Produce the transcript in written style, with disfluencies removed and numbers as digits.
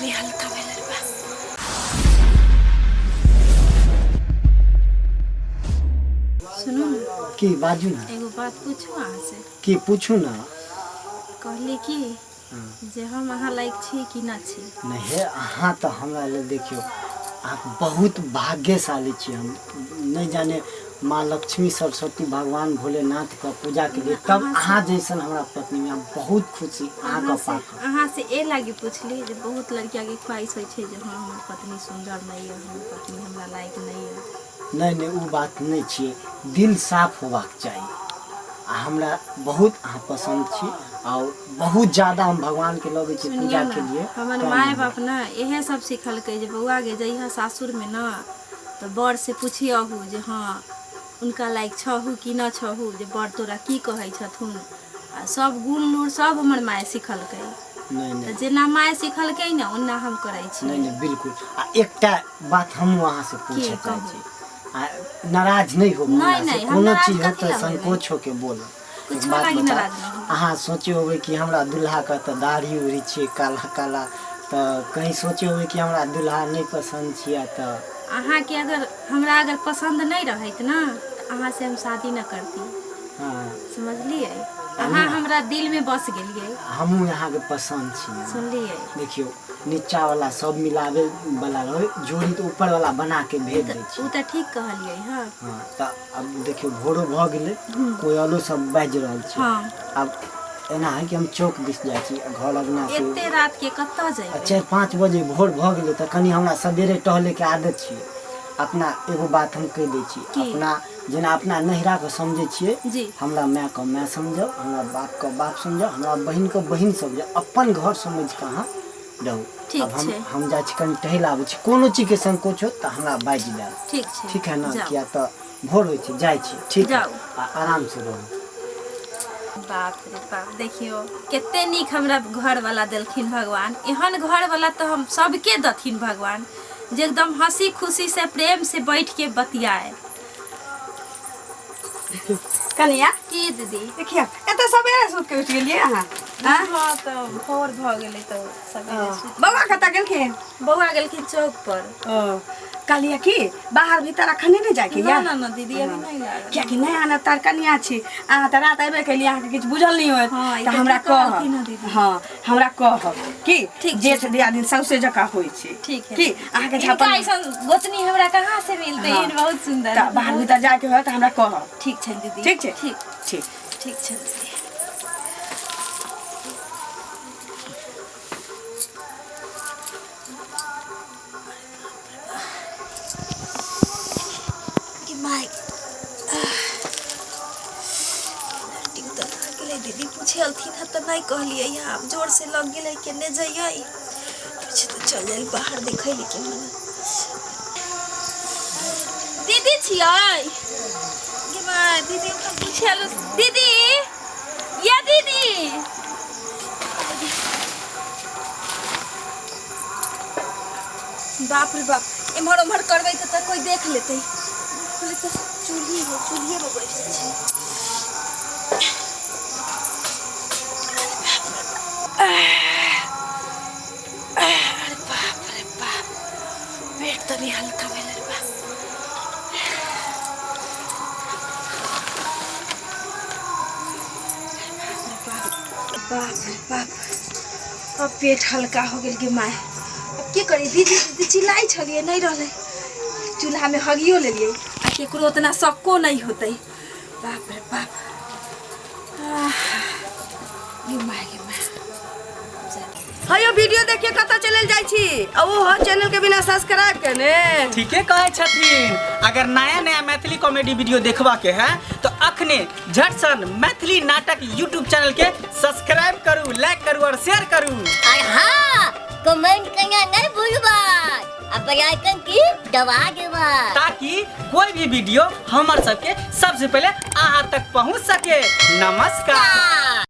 तनी हल्का भेल बा। सुनू ने। की बाजू ना। एगो बात पूछू अहाँ से? की पूछू ना। कहली कि जे हम अहाँ लायक छी कि ना छी? नहीं हे, अहाँ तऽ हमरा लेल देखियौ अहाँ बहुत भाग्यशाली छी। हम नहीं जाने माँ लक्ष्मी सरस्वती भगवान भोलेनाथ के पूजा के लिए तब अहाँ जैसन हमरा पत्नी में हम बहुत खुशी अहाँ के पाक। अहाँ से ए लागी पूछली जे बहुत लड़किया के ख्वाहिश होइ छै जे हाँ हमर पत्नी सुंदर नहीं है, हमर पत्नी हमरा लायक नहीं है। नहीं नहीं, उ बात नहीं छियै, दिल साफ होबाक चाही। आ हमरा बहुत अहाँ पसंद छी और बहुत ज्यादा हम भगवान के लगै छी पूजा के लिए। हमर माय बाप ना इहे सब सिखलकै जे बौआ गे जइह सासुर में ना तो बर से पूछियहु जे हाँ उनका लायक छहु कि न छहु, जे बर तोरा की कहै छथुन। आ सब गुण लूर सब हमर माय सिखलकै। नहीं नहीं, तऽ जेना माय सिखलकै ने ओना हम करै छी। नहीं नहीं बिल्कुल। आ एकटा बात हमहूँ अहाँ से पूछे चाहै कहू? छी, आ नाराज नहीं होब नहीं, हमरा से, नहीं, हम कोनो नाराज चीज हो कथी तऽ लए होबै? संकोच होके बोलब। एक कुछो बात लागी बताउ, नाराज नहीं होबै। अहाँ सोचे होबै कि हमरा दुल्हा के तऽ दाढ़ी उढ़ी छियै काला काला, तऽ कहीं सोचे होबै कि हमरा दुल्हा नहीं पसंद छियै तऽ अहाँके अगर हमरा अगर पसंद नहीं रहैत ना तऽ अहाँ से हम शादी न करती। हाँ। समझलियै? अहाँ हमरा दिल में बस गेलियै। हमहूँ अहाँके पसंद छियै। सुनलियै? देखियौ नीचा वाला सब मिलावे वाला रहे, जोड़ी तऽ ऊपर वाला बना के भेज दै छी। ओ तऽ ठीक कहलियै। हाँ। हाँ, तऽ आब देखियौ भोरो भऽ गेलै, कोयलो सब बाजि रहल छै। हाँ। आब एना है कि हम चौक दिस जाइ छी, घर अङ्गना के एते रात के कतऽ जेबै? 4-5 बजे भोर भऽ गेलै तऽ कनि हमरा सवेरे टहलैके आदत छै। अपना एगो बात हम कहि दै छी, की? अपना जेना अपना नैहराके समझै छियै जी। हमरा मायके माय समझब, हमरा बापके बाप समझब, हमरा बहिनके बहिन समझब, अपन घर समझि कऽ अहाँ रहू। ठीक आब छै। हम जाइ छी कनि टहलि आबै छी, कोनो चीजके संकोच होत तऽ हमरा बाजि देब। ठीक छै। ठीक है ना? जाउ। किया तऽ भोर होइ छै, जाइ छी। ठीक है? जाउ। आ आरामसँ रहू। बाप रे बाप, देखियौ कते नीक हमरा घरवाला देलखिन भगवान। एहन घरवाला तऽ हम सबके दथिन भगवान, जे एकदम हंसी खुशी से प्रेम से बैठ के बतियाए। कनिया। की दीदी? देखियौ एते सवेरे सुति के उठि गेलियै अहाँ? हाँ? हाँ, तऽ भोर भऽ गेलै तऽ सवेरे सुति। बौआ कतऽ गेलखिन? बौआ गेलखिन चौक पर। ओ कहलियै कि बाहर भीतर अखन नहि जाइके ना यऽ? ना ना दीदी, अभी नहीं लागल। कियाकि नया नया तार कनिया छी अहाँ, तऽ रात अयबे केलियै, अहाँके किछु बुझल नहि होयत। हाँ, ई तऽ तऽ हमरा ठीक कहलखिन हँ कहब। दीदी। हाँ, हमरा कहब कि ठीक छै। जेठ दियादिन सौसे जकाँ होइ छै। ठीक है। की अहाँके इनका झापन ऐसन गोतनी हमरा कहाँ से मिलते? हाँ। इन बहुत सुंदर। तऽ बाहर भीतर जाइके होयत तऽ हमरा कहब। ठीक छै दीदी। ठीक छै? ठीक। ठीक। ठीक छै दीदी। कि my लाइटिंग तऽ लागि गेलै। दीदी पूछे अलथिन हँ तऽ नहि कहलियै हँ। आब जोर से लग गेलै, केने जइयै? पूछे तऽ चल जाइ बाहर देखै ले केहन दीदी छियै। गे माय, दीदी हम पूछे आलो। दीदी, ये दीदी, बाप रे बाप, एम्हर ओम्हर करबै तऽ कोइ देख लेतै। पहिले तऽ चूल्ही है, चूल्हिए पर बैठ जाइ छी। अरे बाप रे बाप, पेट तनी हल्का भेलै रे बाप। बाप रे बाप, अब पेट हल्का हो गेल गे my. अब की करी? दीदी दीदी चिल्लाइ छलियै, नहि रहलै। चूल्हामे हगियो लेलियै आ केकरो उतना शक्को नहि होतै। बाप रे बाप, आह, गे my, गे my. हयो वीडियो देखिए कतऽ चलल जाइ छी आ ओ चैनल के बिना सब्सक्राइब केने। ठीके कहै छथिन। अगर नया नया मैथिली कॉमेडी वीडियो देखबा के है तो अखने झटसन मैथिली नाटक यूट्यूब चैनल के सब्सक्राइब करू, लाइक करू और शेयर करू। और हाँ, कमेंट करना नहीं भूलबा आ बेल आइकन की दबा देबा, ताकि कोई भी वीडियो हमर सबके सबसे पहले अहाँ तक पहुँच सके। नमस्कार।